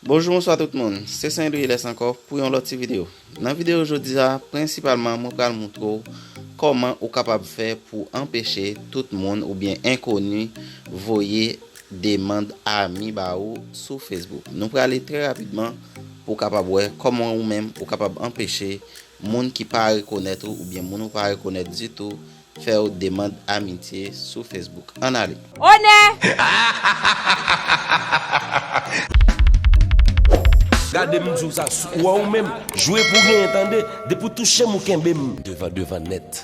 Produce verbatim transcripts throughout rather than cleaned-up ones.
Bonjou, bonswa tout moun. Se Saint Louis Lès ankò pou yon lòt ti videyo. Nan videyo jodi a, prensipalman, mwen pral moutre w kòman ou kapab fè pou anpeche tout moun oubyen enkoni voye demann ami ba ou sou Facebook. Nou prale trè rapidman pou w kapab wè kòman ou menm ou kapab anpeche moun ki pa rekonèt ou oubyen moun ou pa rekonèt ditou fè w demann amitye sou Facebook. Ann ale! Onè! Gade m di w sa, si w wè ou menm, jwe pou w genyen tande, depi w touche m ou kenbe m devan devan nèt.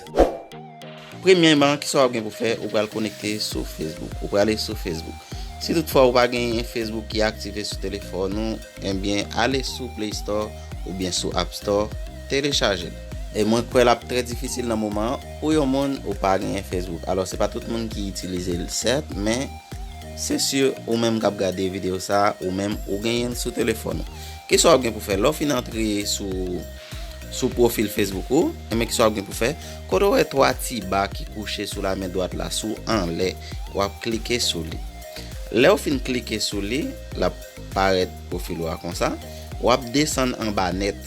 Premyèman, kisa w ap gen pou fè? Ou pral konekte sou Facebook. Ou prale sou Facebook. Si toutfwa ou pa genyen Facebook ki aktive sou telefòn ou, ebyen, ale sou Play Store oubyen sou App Store, telechaje l. E mwen kwè l ap trè difisil nan moman an pou yon moun ou pa genyen Facebook. Alò, se pa tout moun ki itilize l, sèt, men se si ou menm k ap gade videyo sa a, ou menm ou genyen l sou telefòn ou. Kisa w ap gen pou fè? Lè w fin antre sou, sou pwofil Facebook ou, enben, kisa w ap gen pou fè? Kote w wè twa ti ba ki kouche sou lamen dwat la, sou anlè, w ap klike sou li. Lè w fin klike sou li, l ap parèt pwofil ou a konsa. W ap desann anba nèt.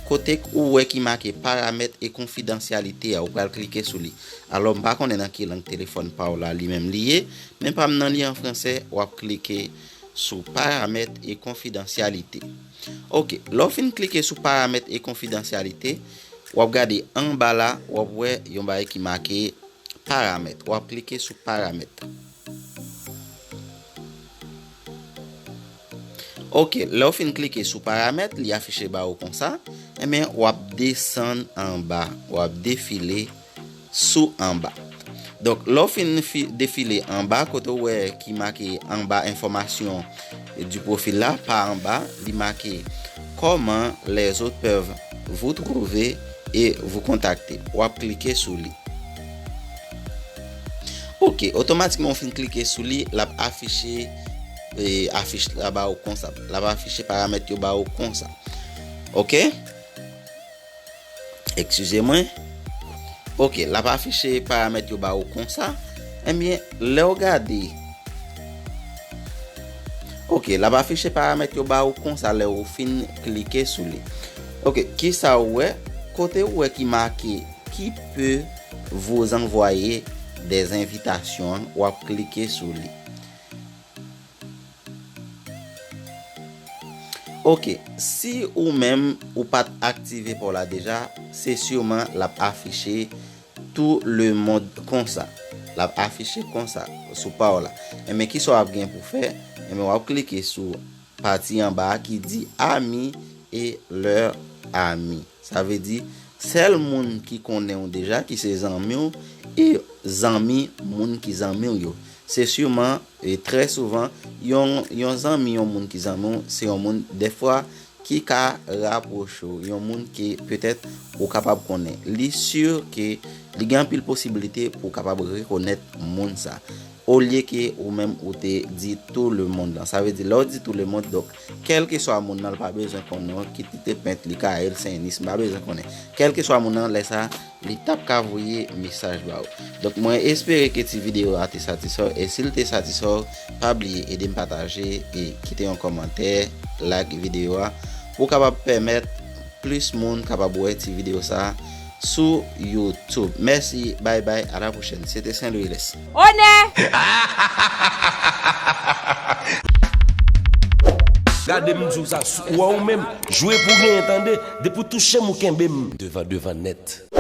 Kote k ou wè ki make paramèt e konfidansyalite a, ou pral klike sou li. Alò, m pa konnen nan ki lang telefòn pa w la li menm li ye, men pa m nan li an fransè, w ap klike sou paramèt e konfidansyalite. Oke, lè w fin klike sou paramèt e konfidansyalite, w ap gade anba la, w ap wè yon bagay ki make paramèt. W ap klike sou paramèt. Oke, lè w fin klike sou paramèt, li afiche ba ou konsa. Enben, w ap desann anba, w ap defile sou anba. Donk, lè w fin fi-, defile anba, kote w wè ki make anba enfòmasyon du profil la, pa anba, li make comment les autres peuvent vous trouver et vous contacter. W ap klike sou li. Oke, otomatikman w fin klike sou li, l ap afiche, e, afich la ba ou konsa. L ap afiche paramèt yo ba ou konsa. Oke? Eskize mwen. Oke, l ap afiche paramèt yo ba ou konsa. Ebyen, lè w gade. Oke, l ap afiche paramèt yo ba ou konsa lè ou fin klike sou li. Oke, kisa ou wè? Kote ou wè ki make qui peut vous envoyer des invitations an, w ap klike sou li. Oke, si ou menm ou pa t aktive pa w la deja, se siman l ap afiche tout le monde konsa. L ap afiche konsa sou pa w la. Enben, kisa w ap gen pou fè? Enben, w ap klike sou pati anba a ki di amis et leurs amis. Sa vle di, sèl moun ki konnen w deja, ki se zanmi w, e zanmi moun ki zanmi w yo. Se siman, e trè souvan, yon, yon zanmi, yon moun ki zanmi w, se yon moun, dèfwa, ki ka rapwoche w, yon moun ke petèt ou kapab konnen. Li si ke li gen anpil posiblite pou w kapab rekonèt moun sa. Olye ke ou menm ou te di tout le monde lan. Sa vle di, lè w di tout le monde, donk, kèlkeswa moun nan, l pa bezwen konnen w, kit li te Pent, li Kayèl, Sen Nis, m pa bezwen konnen. Kèlkeswa moun nan, lè sa, li t ap ka voye mesaj ba ou. Donk, mwen espere ke ti videyo a te satisfè w. E si l te satisfè w, pa bliye ede m pataje e kite yon kòmantè, like videyo a, pou w kapab pèmèt plis moun kapab wè ti videyo sa a sou YouTube. Mèsi, bay bay, a la pwochèn. Se te Saint Louis Lès. Onè! Gade m di w sa, si w wè ou menm, jwe pou w genyen tande, depi w touche m ou kenbe m devan devan nèt.